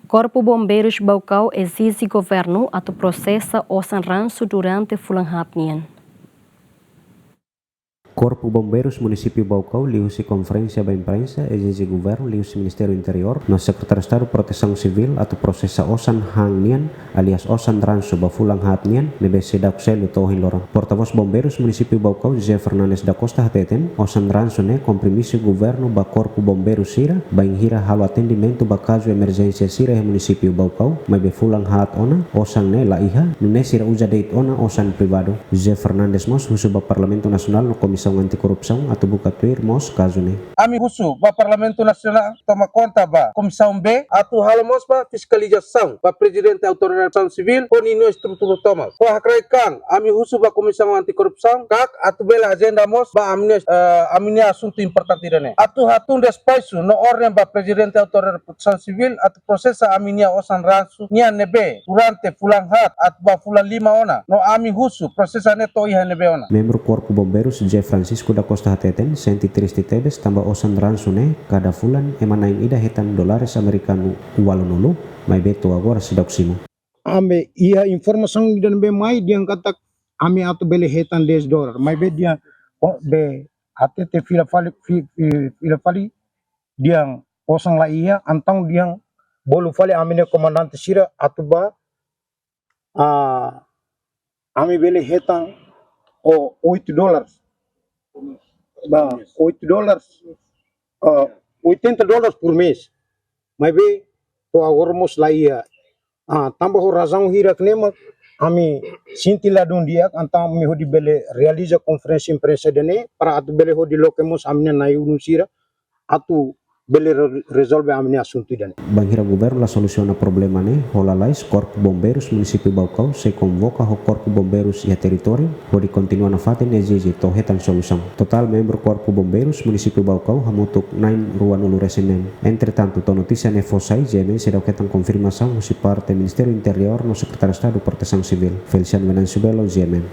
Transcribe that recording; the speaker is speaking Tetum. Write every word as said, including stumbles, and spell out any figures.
Korpu Bombeirus Baucau ezije governu atu prosesa osan ransu durante fulan haat nian. Korpu Bombeirus Munisípiu Baucau liuhusi konferénsia ba imprensa ezije governu liuhusi Ministériu Interiór no Sekretáriu Estadu Protesaun Sivíl atu prosesa osan han nian, alias osan ransu ba fulan haat nian, ne'ebé seidauk selu to'o ohin loron. Portavós Bombeirus Munisípiu Baucau, José Fernandes da Costa hateten, osan ransu ne'e kompromisu governu ba Korpu Bombeirus sira, bainhira halo atendimentu ba kazu emerjénsia sira iha Munisípiu Baucau, maibé fulan haat ona, osan ne'e la iha, nune'e sira uza de'it ona osan privadu. José Fernandes mós husu ba Parlamentu Nasionál no Komisaun Anti-Korrupsaun atu buka tuir mós kazu ne'e. Ami husu ba Parlamentu Nasionál toma konta ba Komisaun B, atu halo mós ba fiskalizasaun ba Prezidente Autoridade Protesaun Sivíl, ho ninia estrutura tomak. Ho hakraik-an, ami husu ba Komisaun Anti-Korrupsaun, KAK, atu bele ajenda mós ba ami-nia, eh, ami-nia asuntu importante ida-ne'e. Atu hatún despaxu no orden ba Prezidente Autoridade Protesaun Sivíl atu prosesa ami-nia osan ransu nian ne'ebé durante fulan haat atu ba fulan lima ona. No ami husu prosesa ne'e to'o iha ne'ebé ona. Membru Korpu Bombeirus, José Francisco da Costa hateten, sente triste tebes tanba osan ransu ne'e kada fulan ema na'in ida hetan dólares amerikanu ualunulu, maibé to'o agora seidauk simu. Ami iha informasaun ida ne'ebé mai dehan katak ami atu bele hetan dez dólar, maibé dehan, oh, be, hatete fila fali, fi-, fi-, fila fali dehan osan la iha, entaun dehan bolu fali ami-nia komandante sira atu ba, ah, ami bele hetan, oh, oito dólares. Ba, oito dólares, ah, oitenta dólares por mês. Maibé to'o agora mós la iha. Ah, tanba ho razaun hirak ne'e mak ami sente ladún di'ak, entaun ami hodi bele realiza konferénsia imprensa ida-ne'e para atu bele hodi loke mós ami-nia na'i-ulun sira atu bele re-, rezolve ami-nia asuntu ida-ne'e. Bainhira governu la solusiona problema ne'e, ho lalais Korpu Bombeirus Munisípiu Baucau sei konvoka ho Korpu Bombeirus iha territóriu, hodi kontinua nafatin ezije to'o hetan solusaun. Totál membru Korpu Bombeirus Munisípiu Baucau hamutuk na'in-ruanulu-resin-neen. Entretantu, to'o notísia ne'e fó sai, G M N seidauk hetan konfirmasaun husi parte Ministériu Interiór no Sekretáriu Estadu Protesaun Sivíl. Feliciano Venâncio Belo, G M N.